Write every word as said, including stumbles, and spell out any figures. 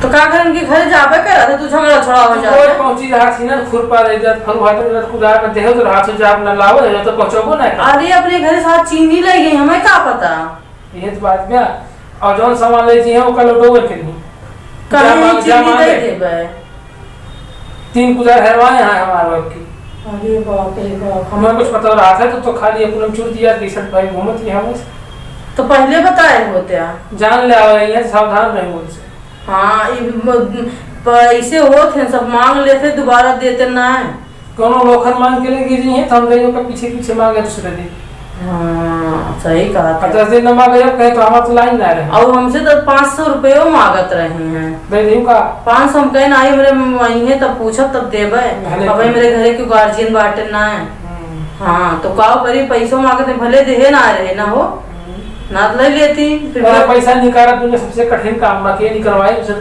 तो का करे, उनके घरे जाबे करत है, तू झगड़ा छोड़ावे तू जाबे। रोज पहुंची रहा थी ना, खुरपा ले जात, फरुहाते जात, कुदार में देहो तो रहा, तो जाब ना लावे, तो पहुंचबो ना करे। अरे, अपने घरे साथ चीनी ले गई, हमें का पता। ये तो बात बा। और जौन सामान ले जी है, ओकर लौटो के नहीं। कहीं जा मांग, जा चीनी मांग दे ले। देबे। तीन कुदार हरवाए हैं हमारे बाप की। अरे बाप रे बाप, हमें कुछ पता रहा था तो, तो खाली अपने चुर दिया, टी शर्ट भाई घूमत ही हमें। तो पहले बताए होते आ। जान ले आवे, ये सावधान रहे उनसे। हाँ, ई म-, पैसे होत हैं, सब मांग लेते, दोबारा देते ना है। कोनो लोखन मांग के ले गिरी है, तो हम जाइए ओकर पीछे पीछे मांगे दूसरे दिन। हाँ, सही कहा अब था। दस दिन न मांगे, अब कहे तो हमार तो लाइन ना रहे। और हमसे तो पाँच सौ रुपयो मांगत रहे हैं। दे दी का? पाँच सौ हम कहे ना, आई मेरे वहीं है, तब पूछब तब देबे। भले अब ठीक। मेरे घरे के गार्जियन बाटे ना है। हम्म। हाँ, तो का करी, पैसों मांगत हैं, भले देहे ना रहे ना हो, हम्म। ना तो ले लेती, फिर अरे मैं पैसा निकाला, दुनिया सबसे कठिन काम बा, के निकलवाई, उसे